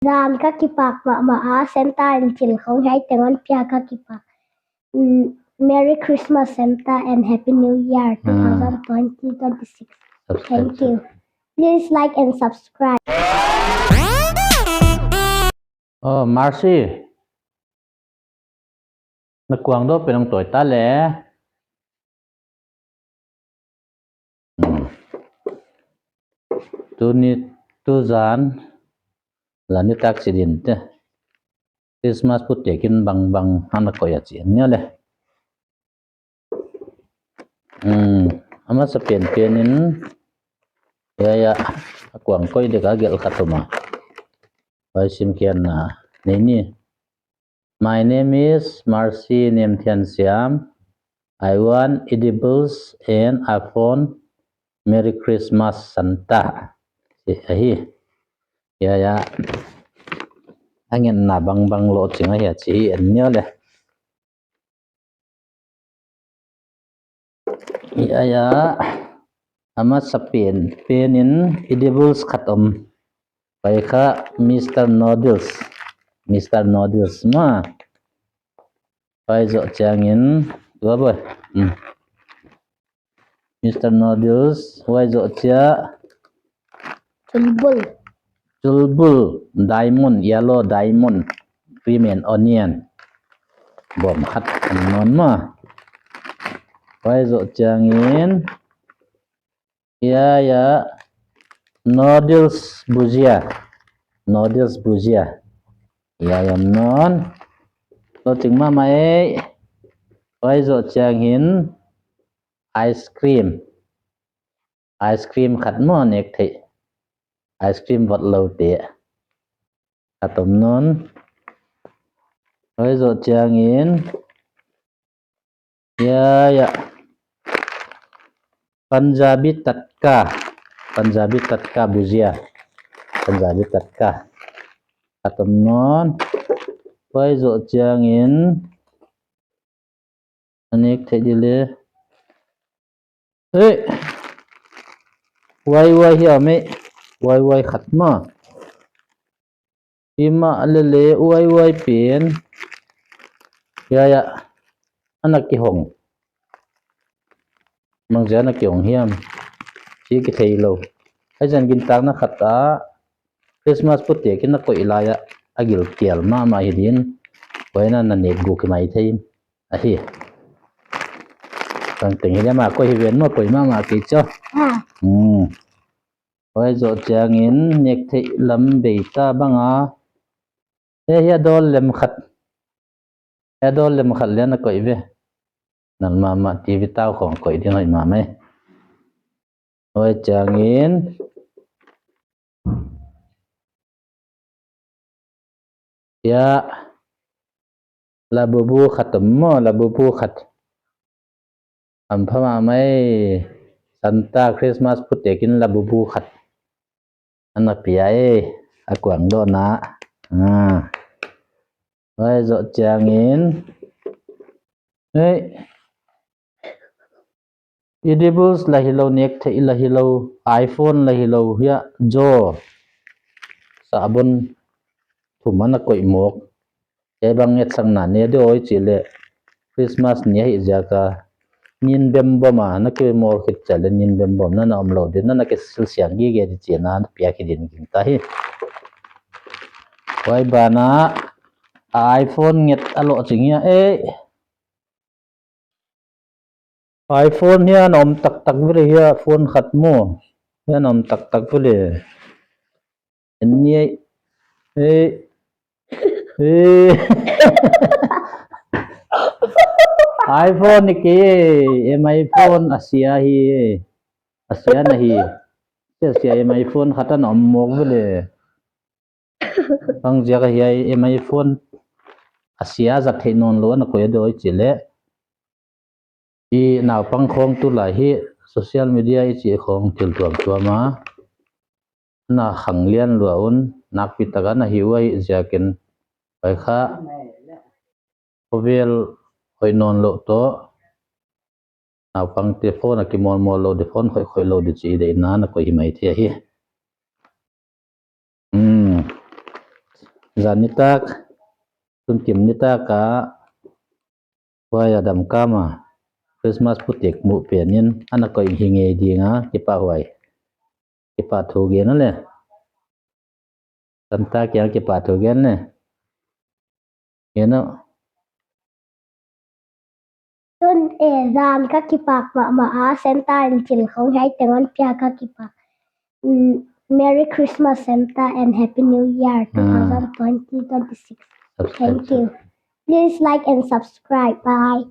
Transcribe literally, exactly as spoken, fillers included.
Zan ka kipak mahmah a, Santa in thil khong hiai teng hon pia ka kipak. Mm, Merry Christmas, Santa, and Happy New Year, ah, two thousand twenty twenty-six. Subscribe. Thank you. Please like and subscribe. Oh, Mercy. Na kuang dou pen hong toi ta le. Hmm. Tuni, tuzan la nitak si din te. Christmas putek in bangbang ana koih a chi nia le. Hmm, a masa penpen in, ya, ya, a kuang koih dek a gelh khat om a. Huai sim khiakna nei ni. My name is Mercy Nemthiansiam. I want edibles and iPhone. Merry Christmas, Santa. Ahi. Ya, ya. A ngetna bangbang lou ching ahi a chi hi en nia le. Ya, ya. A masa penpen in edibles khat om. Pai kha Mister Noodles. Mister Noodles ma. Pai zoh chiangin, tua boi. Hmm. Mister Noodles, huai zoh chia. Chulbul. Chulbul, diamond, yellow diamond, cream and onion. Bawm khat om nawn ma. Huai zoh chiangin, ya, ya, noodles bhujia. Noodles bhujia. Ya, ya, om nawn. Lou ching mahmah ei. Huai zoh chiangin, ice cream. Ice cream khat maw, nek theih. Ice cream vot lou te. Khat om nawn. Huai zoh chiangin. Ya, ya. Punjabi tatka. Punjabi tatka bhujia. Punjabi tatka. Khat om nawn. Huai zoh chiangin. A nek theih di le. Eh. Huai huai hiam ei. Huai huai khat ma. Himahleh huai huai pen. Ya, ya. Ana kihong. Bangziak ana kihong hiam. Chi kithei lou. Huai zan gintakna khat a. Christmas putek in a koih lai a, a gilkial mahmah hi din. Huai na na nek guk hi maithei. Ahi. Tang teng hi le ma koih hi ven maw, koih mahmah kei cho. Ah. Hmm. Huai zoh chiangin nek theih lam bei ta bang a. Eh, hiai dawl lem khat. Hiai dawl lem khat le ana koih ve. Nal mahmah T V tau khong koih ding hoih mahmah ei. Huai chiangin. Ya. Labubu khat om maw, Labubu khat. Hampha mahmah ei. Santa Christmas putek in Labubu khat. Ana pia ei. A kuang dou na. Ah. Huai zoh chiangin. Hei. Edibles la hilou, nek theih la hilou, iPhone la hilou, hiai zaw. Sabun thum ana koih mawk. Hiai bang ngetsakna nei deuh ei chih leh. Christmas ni ahih ziak a. Nin bem bawm a, na kimawl khit chiang leh nin bem bawm na na om lou ding, na na kisil siang gige di chih na pia kidin ging ta hi. Huai ban a iPhone nget a lou ching hiai ei. iPhone hiai a om taktak vele hiai phone khat maw. Hiai a om taktak vele. Ni ei. Ei. Ei. iPhone ni kei, M I phone a sia hi. A sia na hi. Sia sia M I phone khat a om mawk vele. Bangziak a hiai M I phone a sia zat theih nawn lou ana koih a deuh ei chih leh. I naupang khong tulai hi social media i chih khong thil tuamtuam a. Na khang lian lua un nakpi tak a na hi uh ahih ziakin. Pai kha. Khovel hoih nawn lou toh. Naupangte phone a kimawlmawl lou di, phone khoihkhoih lou di chih deihna na koih hi maithei hi. Hmm. Zan nitak, tun kim nitak a, huai a dam kama Christmas putek muh pen in ana koih hi ngei ding a, kipahhuai. Kipahthu gen le. Santa kiang kipahthu gen le. Gen aw. Tun, eh, zan ka kipak mahmah a, Santa in thil khong hiai teng hon pia ka kipak. Mm, Merry Christmas, Santa, and Happy New Year, Ah. two thousand twenty twenty-six. Subscribe Thank you. Please like and subscribe. Bye.